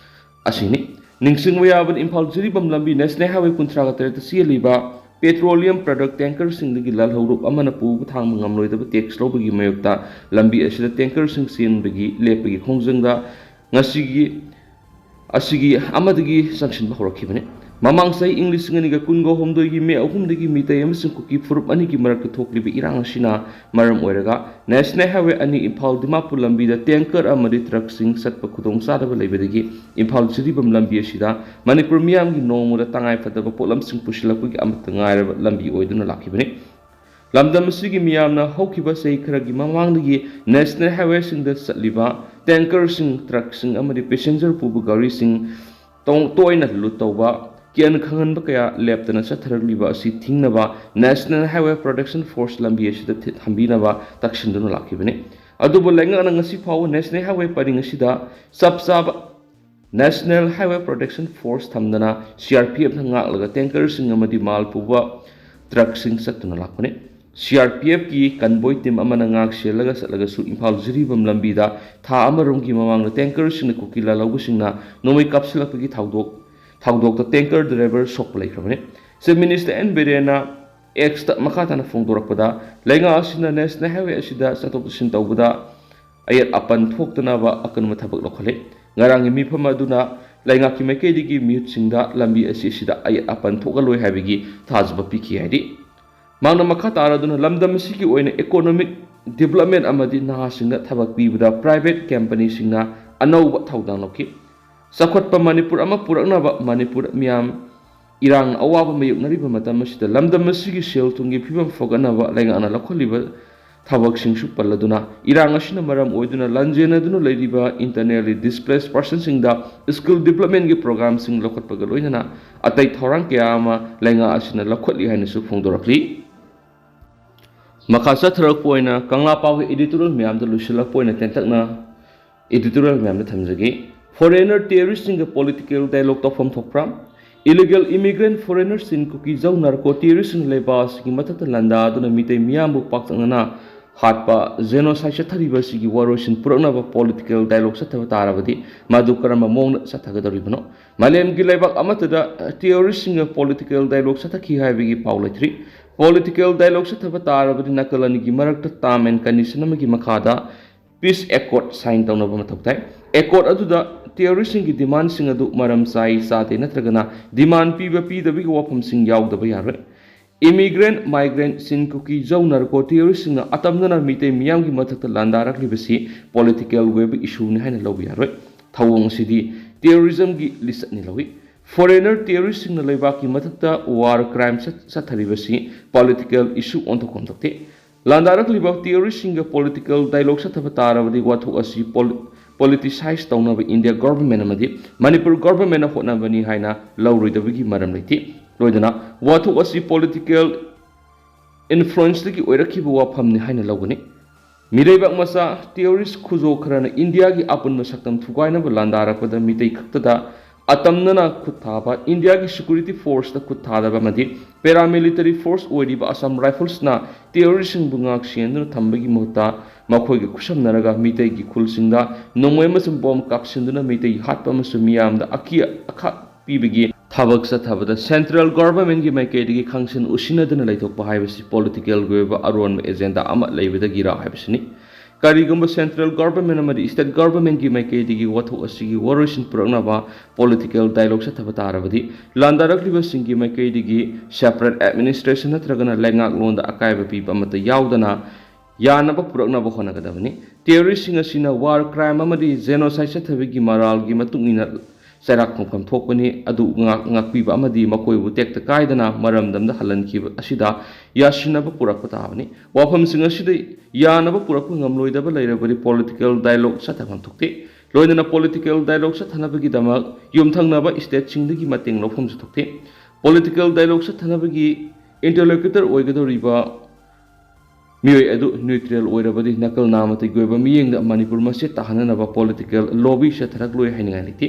ꯑꯁꯤꯅꯤ꯫ ꯅꯤꯡꯁꯤꯡꯕ ꯌꯥꯕꯗꯤ ꯏꯝꯐꯥꯜ ꯖꯤꯔꯤꯕꯥꯝ ꯂꯝꯕꯤ ꯅꯦꯁꯅꯦꯜ ꯍꯥꯏꯋꯦ ꯀꯨꯟꯊ꯭ꯔꯥꯒ ꯇꯔꯦꯠꯇ ꯆꯦꯜꯂꯤꯕ petroleum product tankerꯁꯤꯡꯗꯒꯤ ꯂꯥꯜꯍꯧꯂꯨꯞ ꯑꯃꯅ ꯄꯨꯕ ꯊꯥꯡꯕ ꯉꯝꯂꯣꯏꯗꯕ tax ꯂꯧꯕꯒꯤ ꯃꯥꯌꯣꯛꯇ ꯂꯝꯕꯤ ꯑꯁꯤꯗ tankerꯁꯤꯡ ꯆꯦꯟꯕꯒꯤ ꯂꯦꯞꯄꯒꯤ ꯈꯣꯡꯖꯪꯗ ꯉꯁꯤꯒꯤ ꯑꯁꯤꯒꯤ ꯑꯃꯗꯒꯤ ꯆꯪꯁꯤꯟꯕ ꯍꯧꯔꯛꯈꯤꯕꯅꯤ꯫ ꯃꯃꯥꯡ ꯆꯍꯤ ꯏꯪ ꯂꯤꯁꯤꯡ ꯑꯅꯤꯒ ꯀꯨꯟꯒ ꯍꯨꯝꯗꯣꯏꯒꯤ ꯃꯦ ꯑꯍꯨꯝꯗꯒꯤ ꯃꯤꯇꯩ ꯑꯃꯁꯨꯡ ꯀꯨꯀꯤ ꯐꯨꯔꯨꯞ ꯑꯅꯤꯒꯤ ꯃꯔꯛꯇ ꯊꯣꯛꯂꯤꯕ ꯏꯔꯥꯡ ꯑꯁꯤꯅ ꯃꯔꯝ ꯑꯣꯏꯔꯒ ꯅꯦꯁꯅꯦꯜ ꯍꯥꯏꯋꯦ ꯑꯅꯤ ꯏꯝꯐꯥꯜ ꯗꯤꯃꯥꯄꯨꯔ ꯂꯝꯕꯤꯗ tanker ꯑꯃꯗꯤ truckꯁꯤꯡ ꯆꯠꯄ ꯈꯨꯗꯣꯡꯆꯥꯗꯕ ꯂꯩꯕꯗꯒꯤ ꯏꯝꯐꯥꯜ ꯖꯤꯔꯤꯕꯥꯝ ꯂꯝꯕꯤ ꯑꯁꯤꯗ ꯃꯅꯤꯄꯨꯔ ꯃꯤꯌꯥꯝꯒꯤ ꯅꯣꯡꯃꯗ ꯇꯉꯥꯏꯐꯗꯕ ꯄꯣꯠꯂꯝꯁꯤꯡ ꯄꯨꯁꯤꯜꯂꯛꯄꯒꯤ ꯑꯃꯠꯇ ꯉꯥꯏꯔꯕ ꯂꯝꯕꯤ ꯑꯣꯏꯗꯨꯅ ꯂꯥꯛꯈꯤꯕꯅꯤ꯫ ꯂꯝꯗꯝ ꯑꯁꯤꯒꯤ ꯃꯤꯌꯥꯝꯅ ꯍꯧꯈꯤꯕ ꯆꯍꯤ ꯈꯔꯒꯤ ꯃꯃꯥꯡꯗꯒꯤ ꯅꯦꯁꯅꯦꯜ ꯍꯥꯏꯋꯦꯁꯤꯡꯗ ꯆꯠꯂꯤꯕ tankerꯁꯤꯡ, truckꯁꯤꯡ ꯑꯃꯗꯤ passenger ꯄꯨꯕ ꯒꯥꯔꯤꯁꯤꯡ ꯇꯣꯡ-, ꯇꯣꯏꯅ ꯂꯨꯠ ꯇꯧꯕ, ꯀꯤꯌꯟ ꯈꯪꯍꯟꯕ ꯀꯌꯥ ꯂꯦꯞꯇꯅ ꯆꯠꯊꯔꯛꯂꯤꯕ ꯑꯁꯤ ꯊꯤꯡꯅꯕ National Highway Protection Force ꯂꯝꯕꯤ ꯑꯁꯤꯗ ꯊꯤ-, ꯊꯝꯕꯤꯅꯕ ꯇꯛꯁꯤꯟꯗꯨꯅ ꯂꯥꯛꯈꯤꯕꯅꯤ꯫ ꯑꯗꯨꯕꯨ ꯂꯩꯉꯥꯛꯅ ꯉꯁꯤ ꯐꯥꯎꯕ National Highway ꯄꯔꯤꯡ ꯑꯁꯤꯗ ꯆꯞ ꯆꯥꯕ National Highway Protection Force ꯊꯝꯗꯅ C R P F ꯅ ꯉꯥꯛꯂꯒ tanker ꯁꯤꯡ ꯑꯃꯗꯤ ꯃꯥꯜ ꯄꯨꯕ truck ꯁꯤꯡ ꯆꯠꯇꯨꯅ ꯂꯥꯛꯄꯅꯤ꯫ C R P F ꯀꯤ convoy team ꯑꯃꯅ ꯉꯥꯛ ꯁꯦꯜꯂꯒ ꯆꯠꯂꯒꯁꯨ ꯏꯝꯐꯥꯜ ꯖꯤꯔꯤꯕꯥꯝ ꯂꯝꯕꯤꯗ ꯊꯥ ꯑꯃꯔꯣꯝꯒꯤ ꯃꯃꯥꯡꯗ tanker ꯁꯤꯡꯅ ꯀꯨꯀꯤ ꯂꯥꯜꯍꯧꯕꯁꯤꯡꯅ ꯅꯣꯡꯃꯩ ꯀꯥꯞꯁꯤꯜꯂꯛꯄꯒꯤ ꯊꯧꯗꯣꯛ, ꯊꯧꯗꯣꯛꯇ tanker driver ꯁꯣꯛꯄ ꯂꯩꯈ꯭ꯔꯕꯅꯤ꯫ Chief Minister N ꯕꯤꯔꯦꯟꯅ X ꯇ ꯃꯈꯥ ꯇꯥꯅ ꯐꯣꯡꯗꯣꯔꯛꯄꯗ, ꯂꯩꯉꯥꯛ ꯑꯁꯤꯅ National Highway ꯑꯁꯤꯗ ꯆꯠꯊꯣꯛ ꯆꯠꯁꯤꯟ ꯇꯧꯕꯗ ꯑꯌꯦꯠ ꯑꯄꯟ ꯊꯣꯛꯇꯅꯕ ꯑꯀꯟꯕ ꯊꯕꯛ ꯂꯧꯈꯠꯂꯤ꯫ ꯉꯔꯥꯡꯒꯤ ꯃꯤꯐꯝ ꯑꯗꯨꯅ ꯂꯩꯉꯥꯛꯀꯤ ꯃꯥꯏꯀꯩꯗꯒꯤ ꯃꯤꯍꯨꯠꯁꯤꯡꯗ ꯂꯝꯕꯤ ꯑꯁꯤ ꯑꯁꯤꯗ ꯑꯌꯦꯠ ꯑꯄꯟ ꯊꯣꯛꯍꯜꯂꯣꯏ ꯍꯥꯏꯕꯒꯤ ꯊꯥꯖꯕ ꯄꯤꯈꯤ ꯍꯥꯏꯔꯤ꯫ ꯃꯍꯥꯛꯅ ꯃꯈꯥ ꯇꯥꯔꯗꯨꯅ ꯂꯝꯗꯝ ꯑꯁꯤꯒꯤ ꯑꯣꯏꯅ economic development ꯑꯃꯗꯤ ꯅꯍꯥꯁꯤꯡꯗ ꯊꯕꯛ ꯄꯤꯕꯗ private company ꯁꯤꯡꯅ ꯑꯅꯧꯕ ꯊꯧꯗꯥꯡ ꯂꯧꯈꯤ꯫ ꯆꯥꯎꯈꯠꯄ ꯃꯅꯤꯄꯨꯔ ꯑꯃ ꯄꯨꯔꯛꯅꯕ ꯃꯅꯤꯄꯨꯔ ꯃꯤꯌꯥꯝ ꯏꯔꯥꯡꯅ ꯑꯋꯥꯕ ꯃꯥꯌꯣꯛꯅꯔꯤꯕ ꯃꯇꯝ ꯑꯁꯤꯗ ꯂꯝꯗꯝ ꯑꯁꯤꯒꯤ ꯁꯦꯜ ꯊꯨꯝꯒꯤ ꯐꯤꯕꯝ ꯐꯒꯠꯅꯕ ꯂꯩꯉꯥꯛꯅ ꯂꯧꯈꯠꯂꯤꯕ ꯊꯕꯛꯁꯤꯡꯁꯨ ꯄꯜꯂꯗꯨꯅ, ꯏꯔꯥꯡ ꯑꯁꯤꯅ ꯃꯔꯝ ꯑꯣꯏꯗꯨꯅ ꯂꯥꯟꯖꯦꯟꯅꯗꯨꯅ ꯂꯩꯔꯤꯕ internally displaced person ꯁꯤꯡꯗ skill development ꯀꯤ program ꯁꯤꯡ ꯂꯧꯈꯠꯄꯒ ꯂꯣꯏꯅꯅ ꯑꯇꯩ ꯊꯧꯔꯥꯡ ꯀꯌꯥ ꯑꯃ ꯂꯩꯉꯥꯛ ꯑꯁꯤꯅ ꯂꯧꯈꯠꯂꯤ ꯍꯥꯏꯅꯁꯨ ꯐꯣꯡꯗꯣꯔꯛꯂꯤ꯫ ꯃꯈꯥ ꯆꯠꯊꯔꯛꯄ ꯑꯣꯏꯅ ꯀꯪꯂꯥ ꯄꯥꯎꯒꯤ editorial ꯃꯌꯥꯝꯗ ꯂꯣꯏꯁꯤꯜꯂꯛꯄ ꯑꯣꯏꯅ ꯇꯦꯟꯇꯛꯅ editorial ꯃꯌꯥꯝꯗ ꯊꯝꯖꯒꯦ꯫ Foreigner terrorist ꯁꯤꯡꯒ political dialogue ꯇꯧꯐꯝ ꯊꯣꯛꯄ꯭ꯔꯥ? Illegal immigrant foreigners ꯁꯤꯡ ꯀꯨꯀꯤ ꯖꯧ narco terrorist ꯁꯤꯡꯅ ꯂꯩꯕꯥꯛ ꯑꯁꯤꯒꯤ ꯃꯊꯛꯇ ꯂꯥꯟꯗꯥꯗꯨꯅ ꯃꯤꯇꯩ ꯃꯤꯌꯥꯝꯕꯨ ꯄꯥꯛꯇꯛꯅꯅ ꯍꯥꯠꯄ, genocide ꯆꯠꯊꯔꯤꯕ ꯑꯁꯤꯒꯤ ꯋꯥꯔꯣꯏꯁꯤꯟ ꯄꯨꯔꯛꯅꯕ political dialogue ꯆꯠꯊꯕ ꯇꯥꯔꯕꯗꯤ ꯃꯗꯨ ꯀꯔꯝꯕ ꯃꯑꯣꯡꯗ ꯆꯠꯊꯒꯗꯧꯔꯤꯕꯅꯣ? ꯃꯥꯂꯦꯝꯒꯤ ꯂꯩꯕꯥꯛ ꯑꯃꯠꯇꯗ terrorist ꯁꯤꯡꯒ political dialogue ꯆꯠꯊꯈꯤ ꯍꯥꯏꯕꯒꯤ ꯄꯥꯎ ꯂꯩꯇ꯭ꯔꯤ꯫ Political dialogue ꯆꯠꯊꯕ ꯇꯥꯔꯕꯗꯤ ꯅꯥꯀꯜ ꯑꯅꯤꯒꯤ ꯃꯔꯛꯇ term and condition ꯑꯃꯒꯤ ꯃꯈꯥꯗ peace accord sign ꯇꯧꯅꯕ ꯃꯊꯧ ꯇꯥꯏ꯫ Accord ꯑꯗꯨꯗ terrorist ꯁꯤꯡꯒꯤ demand ꯁꯤꯡ ꯑꯗꯨ ꯃꯔꯝ ꯆꯥꯏ ꯆꯥꯗꯦ ꯅꯠꯇ꯭ꯔꯒꯅ demand ꯄꯤꯕ ꯄꯤꯗꯕꯒꯤ ꯋꯥꯐꯝꯁꯤꯡ ꯌꯥꯎꯗꯕ ꯌꯥꯔꯣꯏ꯫ Immigrant, migrant, ꯁꯤꯟ ꯀꯨꯀꯤ ꯖꯧ narco terrorist ꯁꯤꯡꯅ ꯑꯇꯝꯅꯅ ꯃꯤꯇꯩ ꯃꯤꯌꯥꯝꯒꯤ ꯃꯊꯛꯇ ꯂꯥꯟꯗꯥꯔꯛꯂꯤꯕꯁꯤ political ꯑꯣꯏꯕ issue ꯅꯤ ꯍꯥꯏꯅ ꯂꯧꯕ ꯌꯥꯔꯣꯏ꯫ ꯊꯧꯑꯣꯡ ꯑꯁꯤꯗꯤ terrorism ꯒꯤ ꯂꯤꯆꯠꯅꯤ ꯂꯧꯏ꯫ Foreigner terrorist ꯁꯤꯡꯅ ꯂꯩꯕꯥꯛꯀꯤ ꯃꯊꯛꯇ war crime ꯆꯠ-, ꯆꯠꯊꯔꯤꯕꯁꯤ political issue ꯑꯣꯟꯊꯣꯛꯐꯝ ꯊꯣꯛꯇꯦ꯫ ꯂꯥꯟꯗꯥꯔꯛꯂꯤꯕ terrorist ꯁꯤꯡꯒ political dialogue ꯆꯠꯊꯕ ꯇꯥꯔꯕꯗꯤ ꯋꯥꯊꯣꯛ ꯑꯁꯤ pol-, politicize ꯇꯧꯅꯕ ꯏꯟꯗꯤꯌꯥ ꯒꯣꯚꯔꯟꯃꯦꯟꯠ ꯑꯃꯗꯤ ꯃꯅꯤꯄꯨꯔ ꯒꯣꯚꯔꯟꯃꯦꯟꯠꯅ ꯍꯣꯠꯅꯕꯅꯤ ꯍꯥꯏꯅ ꯂꯧꯔꯣꯏꯗꯕꯒꯤ ꯃꯔꯝ ꯂꯩꯇꯦ꯫ ꯂꯣꯏꯅꯅ ꯋꯥꯊꯣꯛ ꯑꯁꯤ political influenceꯗꯒꯤ ꯑꯣꯏꯔꯛꯈꯤꯕ ꯋꯥꯐꯝꯅꯤ ꯍꯥꯏꯅ ꯂꯧꯒꯅꯤ꯫ ꯃꯤꯔꯩꯕꯥꯛ ꯃꯆꯥ terrorist ꯈꯨꯖꯣ ꯈꯔꯅ ꯏꯟꯗꯤꯌꯥꯒꯤ ꯑꯄꯨꯟꯕ ꯁꯛꯇꯝ ꯊꯨꯒꯥꯏꯅꯕ ꯂꯥꯟꯗꯥꯔꯛꯄꯗ ꯃꯤꯇꯩ ꯈꯛꯇꯗ ꯑꯇꯝꯅꯅ ꯈꯨꯠ ꯊꯥꯕ ꯏꯟꯗꯤꯌꯥꯒꯤ security forceꯇ ꯈꯨꯠ ꯊꯥꯗꯕ ꯑꯃꯗꯤ paramilitary force ꯑꯣꯏꯔꯤꯕ Assam Riflesꯅ terroristꯁꯤꯡꯕꯨ ꯉꯥꯛ ꯁꯦꯟꯗꯨꯅ ꯊꯝꯕꯒꯤ ꯃꯍꯨꯠꯇ ꯃꯈꯣꯏꯒ ꯈꯨꯠꯁꯝꯅꯔꯒ ꯃꯤꯇꯩꯒꯤ ꯈꯨꯜꯁꯤꯡꯗ ꯅꯣꯡꯃꯩ ꯑꯃꯁꯨꯡ ꯕꯣꯝ ꯀꯥꯞꯁꯤꯟꯗꯨꯅ ꯃꯤꯇꯩ ꯍꯥꯠꯄ ꯑꯃꯁꯨꯡ ꯃꯤꯌꯥꯝꯗ ꯑꯀꯤ ꯑꯈꯥꯛ ꯄꯤꯕꯒꯤ ꯊꯕꯛ ꯆꯠꯊꯕꯗ central governmentꯀꯤ ꯃꯥꯏꯀꯩꯗꯒꯤ ꯈꯪꯁꯤꯟ ꯎꯁꯤꯟꯅꯗꯅ ꯂꯩꯊꯣꯛꯄ ꯍꯥꯏꯕꯁꯤ politicalꯒꯤ ꯑꯣꯏꯕ ꯑꯔꯣꯟꯕ agenda ꯑꯃ ꯂꯩꯕꯗꯒꯤꯔ ꯍꯥꯏꯕꯁꯤꯅꯤ꯫ ꯀꯔꯤꯒꯨꯝꯕ central government ꯑꯃꯗꯤ state governmentꯀꯤ ꯃꯥꯏꯀꯩꯗꯒꯤ ꯋꯥꯊꯣꯛ ꯑꯁꯤꯒꯤ ꯋꯥꯔꯣꯏꯁꯤꯟ ꯄꯨꯔꯛꯅꯕ political dialogue ꯆꯠꯊꯕ ꯇꯥꯔꯕꯗꯤ, ꯂꯥꯟꯗꯥꯔꯛꯂꯤꯕꯁꯤꯡꯒꯤ ꯃꯥꯏꯀꯩꯗꯒꯤ separate administration ꯅꯠꯇ꯭ꯔꯒꯅ ꯂꯩꯉꯥꯛꯂꯣꯟꯗ ꯑꯀꯥꯏꯕ ꯄꯤꯕ ꯑꯃꯠꯇ ꯌꯥꯎꯗꯅ ꯌꯥꯅꯕ ꯄꯨꯔꯛꯅꯕ ꯍꯣꯠꯅꯒꯗꯕꯅꯤ꯫ Terroristꯁꯤꯡ ꯑꯁꯤꯅ war crime ꯑꯃꯗꯤ genocide ꯆꯠꯊꯕꯒꯤ ꯃꯔꯥꯜꯒꯤ ꯃꯇꯨꯡ ꯏꯟꯅ ꯆꯩꯔꯥꯛ ꯐꯪꯐꯝ ꯊꯣꯛꯄꯅꯤ꯫ ꯑꯗꯨ ꯉꯥꯛ-, ꯉꯥꯛꯄꯤꯕ ꯑꯃꯗꯤ ꯃꯈꯣꯏꯕꯨ ꯇꯦꯛꯇ ꯀꯥꯏꯗꯅ ꯃꯔꯝꯗꯝꯗ ꯍꯜꯍꯟꯈꯤꯕ ꯑꯁꯤꯗ ꯌꯥꯁꯤꯟꯅꯕ ꯄꯨꯔꯛꯄ ꯇꯥꯕꯅꯤ꯫ ꯋꯥꯐꯝꯁꯤꯡ ꯑꯁꯤꯗ ꯌꯥꯅꯕ ꯄꯨꯔꯛꯄ ꯉꯝꯂꯣꯏꯗꯕ ꯂꯩꯔꯕꯗꯤ political dialogue ꯆꯠꯊꯐꯝ ꯊꯣꯛꯇꯦ꯫ ꯂꯣꯏꯅꯅ political dialogue ꯆꯠꯊꯅꯕꯒꯤꯗꯃꯛ ꯌꯨꯝꯊꯪꯅꯕ stateꯁꯤꯡꯗꯒꯤ ꯃꯇꯦꯡ ꯂꯧꯐꯝꯁꯨ ꯊꯣꯛꯇꯦ꯫ Political dialogue ꯆꯠꯊꯅꯕꯒꯤ interlocutor ꯑꯣꯏꯒꯗꯧꯔꯤꯕ ꯃꯤꯑꯣꯏ ꯑꯗꯨ neutral ꯑꯣꯏꯔꯕꯗꯤ ꯅꯥꯀꯜ ꯅꯥꯝꯃꯇꯒꯤ ꯑꯣꯏꯕ ꯃꯤꯠꯌꯦꯡꯗ ꯃꯅꯤꯄꯨꯔ ꯃꯆꯦꯠ ꯇꯥꯍꯟꯅꯅꯕ political lobby ꯆꯠꯊꯔꯛꯂꯣꯏ ꯍꯥꯏꯅꯤꯡꯉꯥꯏ ꯂꯩꯇꯦ꯫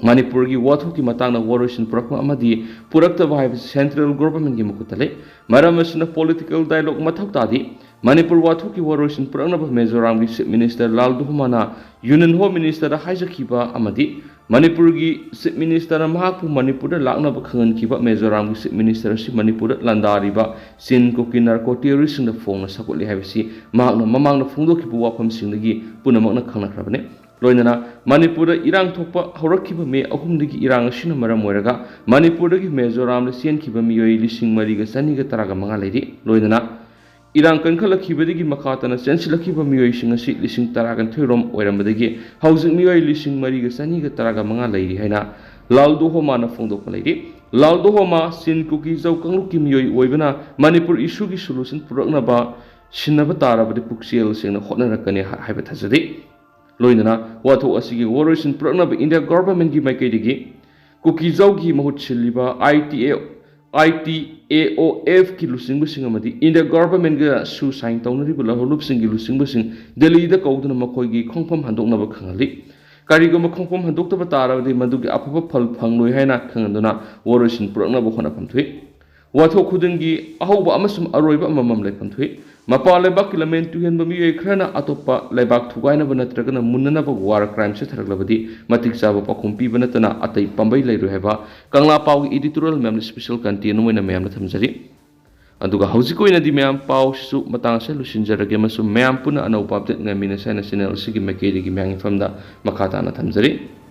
ꯃꯅꯤꯄꯨꯔꯒꯤ ꯋꯥꯊꯣꯛꯀꯤ ꯃꯇꯥꯡꯗ ꯋꯥꯔꯣꯏꯁꯤꯟ ꯄꯨꯔꯛꯄ ꯑꯃꯗꯤ ꯄꯨꯔꯛꯇꯕ ꯍꯥꯏꯕꯁꯤ central governmentꯀꯤ ꯃꯈꯨꯠꯇ ꯂꯩ꯫ ꯃꯔꯝ ꯑꯁꯤꯅ political dialogue ꯃꯊꯧ ꯇꯥꯗꯦ꯫ ꯃꯅꯤꯄꯨꯔ ꯋꯥꯊꯣꯛꯀꯤ ꯋꯥꯔꯣꯏꯁꯤꯟ ꯄꯨꯔꯛꯅꯕ ꯃꯤꯖꯣꯔꯥꯝꯒꯤ Chief Minister ꯂꯥꯜ ꯗꯨꯍꯣꯃꯥꯅ Union Home Ministerꯗ ꯍꯥꯏꯖꯈꯤꯕ ꯑꯃꯗꯤ ꯃꯅꯤꯄꯨꯔꯒꯤ Chief Ministerꯅ ꯃꯍꯥꯛꯄꯨ ꯃꯅꯤꯄꯨꯔꯗ ꯂꯥꯛꯅꯕ ꯈꯪꯍꯟꯈꯤꯕ ꯃꯤꯖꯣꯔꯥꯝꯒꯤ Chief Minister ꯑꯁꯤ ꯃꯅꯤꯄꯨꯔꯗ ꯂꯥꯟꯗꯥꯔꯤꯕ ꯆꯤꯟ ꯀꯨꯀꯤ narco terroristꯁꯤꯡꯗ ꯐꯣꯡꯅ ꯁꯧꯒꯠꯂꯤ ꯍꯥꯏꯕꯁꯤ ꯃꯍꯥꯛꯅ ꯃꯃꯥꯡꯗ ꯐꯣꯡꯗꯣꯛꯈꯤꯕ ꯋꯥꯐꯝꯁꯤꯡꯗꯒꯤ ꯄꯨꯝꯅꯃꯛꯅ ꯈꯪꯅꯈ꯭ꯔꯕꯅꯤ꯫ ꯂꯣꯏꯅꯅ ꯃꯅꯤꯄꯨꯔꯗ ꯏꯔꯥꯡ ꯊꯣꯛꯄ ꯍꯧꯔꯛꯈꯤꯕ ꯃꯦ ꯑꯍꯨꯝꯗꯒꯤ ꯏꯔꯥꯡ ꯑꯁꯤꯅ ꯃꯔꯝ ꯑꯣꯏꯔꯒ ꯃꯅꯤꯄꯨꯔꯗꯒꯤ ꯃꯤꯖꯣꯔꯥꯝꯗ ꯆꯦꯟꯈꯤꯕ ꯃꯤꯑꯣꯏ ꯂꯤꯁꯤꯡ ꯃꯔꯤꯒ ꯆꯅꯤꯒ ꯇꯔꯥꯒ ꯃꯉꯥ ꯂꯩꯔꯤ꯫ ꯂꯣꯏꯅꯅ ꯏꯔꯥꯡ ꯀꯟꯈꯠꯂꯛꯈꯤꯕꯗꯒꯤ ꯃꯈꯥ ꯇꯥꯅ ꯆꯦꯟꯁꯤꯜꯂꯛꯈꯤꯕ ꯃꯤꯑꯣꯏꯁꯤꯡ ꯑꯁꯤ ꯂꯤꯁꯤꯡ ꯇꯔꯥꯒ ꯅꯤꯊꯣꯏ ꯔꯣꯝ ꯑꯣꯏꯔꯝꯕꯗꯒꯤ ꯍꯧꯖꯤꯛ ꯃꯤꯑꯣꯏ ꯂꯤꯁꯤꯡ ꯃꯔꯤꯒ ꯆꯅꯤꯒ ꯇꯔꯥꯒ ꯃꯉꯥ ꯂꯩꯔꯤ ꯍꯥꯏꯅ ꯂꯥꯜ ꯗꯣꯍꯣꯃꯥꯅ ꯐꯣꯡꯗꯣꯛꯄ ꯂꯩꯔꯤ꯫ ꯂꯥꯜ ꯗꯣꯍꯣꯃꯥ ꯆꯤꯟ ꯀꯨꯀꯤ ꯖꯧ ꯀꯥꯡꯂꯨꯞꯀꯤ ꯃꯤꯑꯣꯏ ꯑꯣꯏꯕꯅ ꯃꯅꯤꯄꯨꯔ issueꯒꯤ solution ꯄꯨꯔꯛꯅꯕ ꯁꯤꯟꯅꯕ ꯇꯥꯔꯕꯗꯤ ꯄꯨꯛꯆꯦꯜ ꯁꯦꯡꯅ ꯍꯣꯠꯅꯔꯛꯀꯅꯤ ꯍꯥꯏꯕ ꯊꯥꯖꯗꯦ꯫ ꯂꯣꯏꯅꯅ ꯋꯥꯊꯣꯛ ꯑꯁꯤꯒꯤ ꯋꯥꯔꯣꯏꯁꯤꯟ ꯄꯨꯔꯛꯅꯕ ꯏꯟꯗꯤꯌꯥ ꯒꯚꯔꯟꯃꯦꯟꯠꯀꯤ ꯃꯥꯏꯀꯩꯗꯒꯤ ꯀꯨꯀꯤꯖꯥꯎꯒꯤ ꯃꯍꯨꯠ ꯁꯤꯜꯂꯤꯕ ITA, ITAOFꯀꯤ ꯂꯨꯆꯤꯡꯕꯁꯤꯡ ꯑꯃꯗꯤ ꯏꯟꯗꯤꯌꯥ ꯒꯚꯔꯟꯃꯦꯟꯠꯀꯁꯨ ꯁꯥꯏꯟ ꯇꯧꯅꯔꯤꯕ ꯂꯧꯍꯧꯂꯨꯞꯁꯤꯡꯒꯤ ꯂꯨꯆꯤꯡꯕꯁꯤꯡ ꯗꯦꯜꯂꯤꯗ ꯀꯧꯗꯨꯅ ꯃꯈꯣꯏꯒꯤ ꯈꯣꯡꯐꯝ ꯍꯟꯗꯣꯛꯅꯕ ꯈꯪꯍꯜꯂꯤ꯫ ꯀꯔꯤꯒꯨꯝꯕ ꯈꯣꯡꯐꯝ ꯍꯟꯗꯣꯛꯇꯕ ꯇꯥꯔꯕꯗꯤ ꯃꯗꯨꯒꯤ ꯑꯐꯕ ꯐꯜ ꯐꯪꯂꯣꯏ ꯍꯥꯏꯅ ꯈꯪꯍꯟꯗꯨꯅ ꯋꯥꯔꯣꯏꯁꯤꯟ ꯄꯨꯔꯛꯅꯕ ꯍꯣꯠꯅꯐꯝ ꯊꯣꯛꯏ꯫ ꯋꯥꯊꯣꯛ ꯈꯨꯗꯤꯡꯒꯤ ꯑꯍꯧꯕ ꯑꯃꯁꯨꯡ ꯑꯔꯣꯏꯕ ꯑꯃꯃꯝ ꯂꯩꯐꯝ ꯊꯣꯛꯏ꯫ ꯃꯄꯥꯟ ꯂꯩꯕꯥꯛꯀꯤ ꯂꯝꯍꯦꯟ ꯇꯨꯍꯦꯟꯕ ꯃꯤꯑꯣꯏ ꯈꯔꯅ ꯑꯇꯣꯞꯄ ꯂꯩꯕꯥꯛ ꯊꯨꯒꯥꯏꯅꯕ ꯅꯠꯇ꯭ꯔꯒꯅ ꯃꯨꯟꯅꯅꯕ ꯋꯥꯔ ꯀ꯭ꯔꯥꯏꯝ ꯆꯠꯊꯔꯛꯂꯕꯗꯤ ꯃꯇꯤꯛ ꯆꯥꯕ ꯄꯥꯎꯈꯨꯝ ꯄꯤꯕ ꯅꯠꯇꯅ ꯑꯇꯩ ꯄꯥꯝꯕꯩ ꯂꯩꯔꯣꯏ ꯍꯥꯏꯕ ꯀꯪꯂꯥ ꯄꯥꯎꯒꯤ ꯏꯗꯤꯇꯣꯔꯤꯌꯦꯜ ꯃꯌꯥꯝꯅ ꯁ꯭ꯄꯦꯁꯦꯜ ꯀꯟꯇꯦꯟ ꯑꯃ ꯑꯣꯏꯅ ꯃꯌꯥꯝꯅ ꯊꯝꯖꯔꯤ꯫ ꯑꯗꯨꯒ ꯍꯧꯖꯤꯛ ꯑꯣꯏꯅꯗꯤ ꯃꯌꯥꯝ ꯄꯥꯎꯁꯤꯁꯨ ꯃꯇꯥꯡ ꯑꯁꯤꯗ ꯂꯣꯏꯁꯤꯟꯖꯔꯒꯦ ꯑꯃꯁꯨꯡ ꯃꯌꯥꯝ ꯄꯨꯟꯅ ꯑꯅꯧꯕ ꯑꯞꯗꯦꯠ ꯉꯥꯏꯃꯤꯟꯅꯁꯦ ꯍꯥꯏꯅ ꯆꯦꯅꯦꯜ ꯑꯁꯤꯒꯤ ꯃꯥꯏꯀꯩꯗꯒꯤ ꯃꯌꯥꯝꯒꯤ ꯃꯐꯝꯗ ꯃꯈꯥ ꯇꯥꯅ ꯊꯝꯖꯔꯤ꯫